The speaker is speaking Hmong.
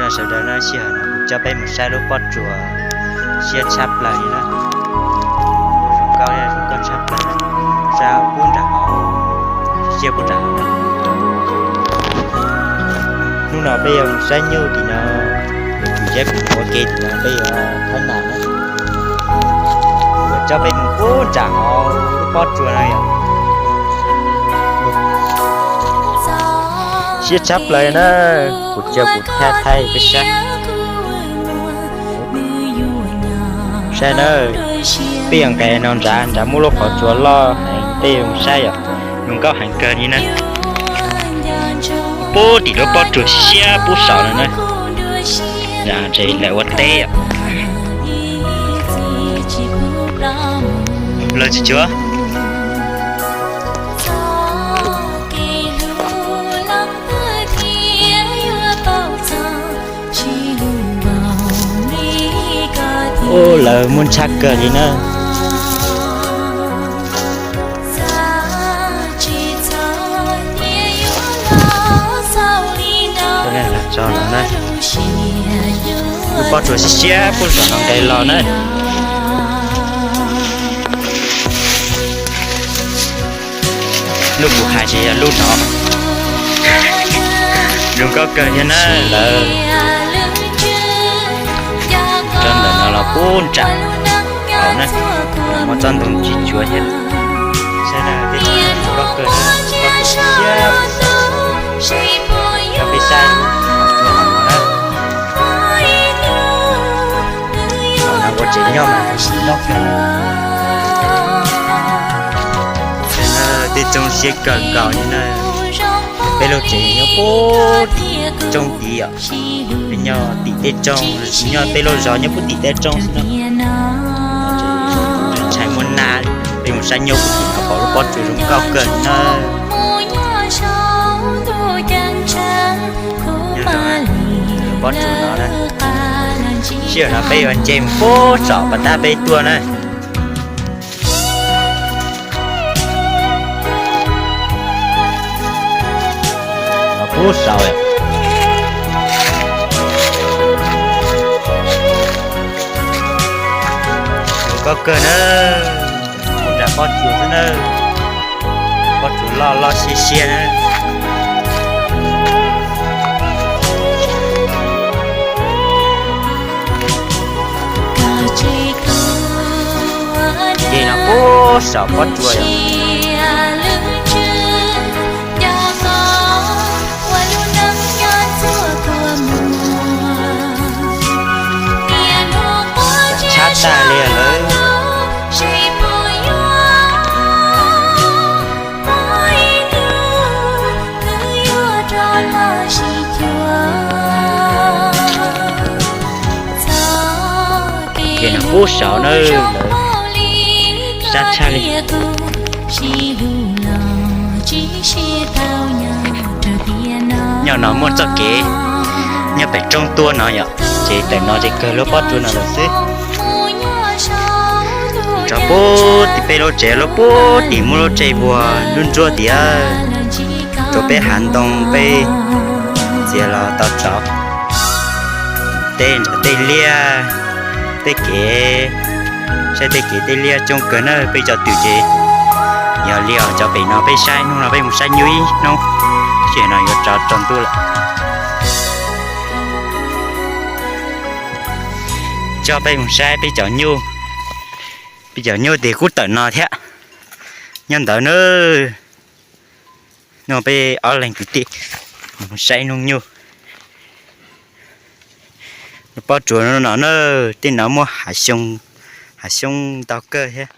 Sawv daws na, sij hawm no kuv coj peb mus saib lub pob tsuas siab tshaj plaws li na. Zoo nkauj, zoo nkauj tshaj plaws, saib pub nram hauv, siab pub nram hauv. Hnub no peb yuav mus saib nyuj tim no, tim zeb kuv mus ua ke tim no peb yuav thab nas na. Yuav coj peb mus pub nram hauv lub pob tsuas no yom. Siab tshaj plaws na, kuv tsis yog kuv thab thaij peb saib. Saib na, peb yuav nqes no nrad, nrad muaj lub qhov tsua loj heev, peb yuav mus saib yom. Zoo nkauj heev kawg li na. Pub tim lub pob tsuas siab pub saud no na. Nrad ces lawv ua teb yom. Lawv tsis cuav. Ub, lawv muaj ntshaj kawg li na. Lub pob tsuas siab siab pub saum no nqes los na. Lub kuv hais ces yog lub no. Zoo nkauj kawg thiab na, lawv rau ntawm no los pub nram hauv na, muaj tsob ntoo tsis cuav thiab. Saib na, tej zoo nkauj kawg, pob tsuas siab, coj peb saib qhov tsuas no na. Qhov no ua tsev nyob mas noj kawg. Tej tsooj siab kawg nkaus li na. Peb lub tsev nyob pub tim tsoob tid yom. Peb nyob tim tej tsoob, nyob peb lub zos nyob pub tim tej tsoob xwb na. Ntshai muaj nag, peb mus saib nyuj pub tim no, pom lub pob tsuas zoo nkauj kawg na. Pob tsuas no na. Sij hawm no peb yuav nce mus pub saum pas tab peb tuaj na. Pub saud. Zoo nkauj kawg na. Pub nram pob tsuas xwb na. Pob tsuas loj loj siab siab na. Ces no pub saum pob tsuas yom. Tshab tag li lawm. Ces no pub saud na, sab tshaj li. Nyob no muaj txoj kev nyob pem roob tuaj no yom, ces tawm no ces kawg lub pob tsuas no lawm xwb. Rau pub tim peb lub tsev, lub pub tim muaj lub tsev vuag nruab ntsuab tiag, rau peb hav ntoo peb txiav los tau tsau. Tej nram tej liaj, tej kev, saib tej kev tej liaj coob kawg na. Peb cov twm ces yog li os, cov pem no peb saib, hnub no peb mus saib nyuj ib hnub, tsis no yuav tsaus ntuj lawm. Coj peb mus saib peb cov nyuj, peb cov nyuj ces kuj tawm no thiab. Nyob ntawd na, no peb ob leeg kwv tij mus saib nug nyuj. Pob tsuas no na, tej no muaj hav xyoob ntau kawg thiab.